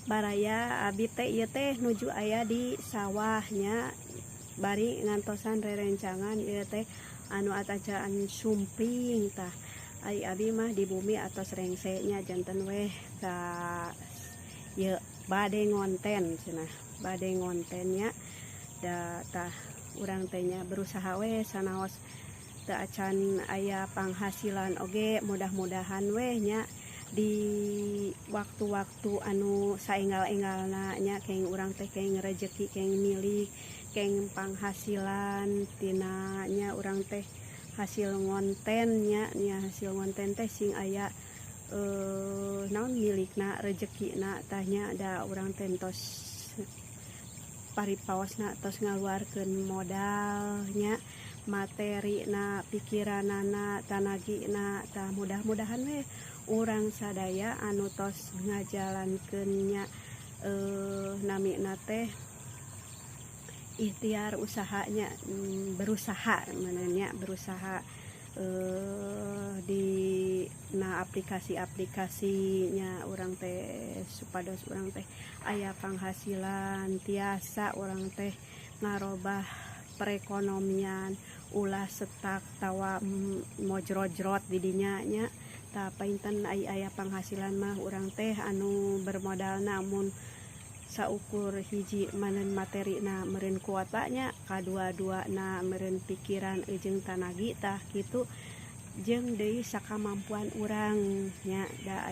Baraya, abi teh ieu teh nuju aya di sawahnya bari ngantosan rerencangan ieu teh anu atacaan sumping. Tah, ai abi mah di bumi atos rengse nya, janten weh ka ieu bade ngonten cenah, bade ngontennya da. Tah, urang teh nya berusaha we sanaos teu acan aya panghasilan oge, mudah-mudahan weh nya di waktu-waktu anu saenggal-enggalna nya kenging urang teh kenging rejeki, kenging milik, kenging panghasilan tina nya urang teh hasil ngonten nya. Nya, hasil ngonten teh sing aya naon milikna, rejekina. Tah nya, da urang teh tos paripaosna tos ngaluarkeun modal nya, materina, pikiranana, tanagina. Tah, mudah-mudahan we urang sadaya anu tos ngajalankeun nya namina teh ikhtiar usahanya, berusaha nya, berusaha di na aplikasi-aplikasinya urang teh supados urang teh aya panghasilan, tiasa urang teh ngarobah perekonomian, ulah setak tawa mojrojrot di dinya nya. Tah, painten ai aya panghasilan mah urang teh anu bermodal, namun saukur hiji meureun materina, meureun kuota nya, kadua-duana meureun pikiran jeung tanagi. Tah, kitu jeung deui sakamampuan urang nya, da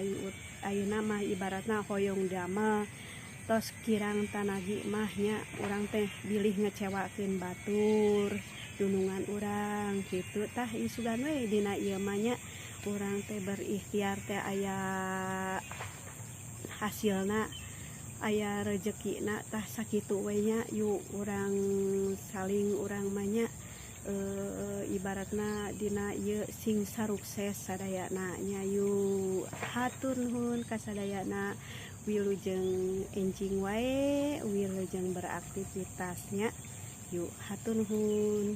ayeuna mah ibaratna hoyong damel tos kirang tanagi mah nya, urang teh bilih ngecewakeun batur dunungan urang kitu. Tah, isugan we dina ieu mah nya urang teh berikhtiar teh aya hasilna, aya rejekina. Tah, sakitu we nya. Yuk, urang saling urang mah nya ibaratna dina ieu sing sarukses sadayana nya. Yuk, hatur nuhun ka sadayana, wilujeng enjing wae, wilujeng beraktivitas nya. Yuk, hatur nuhun.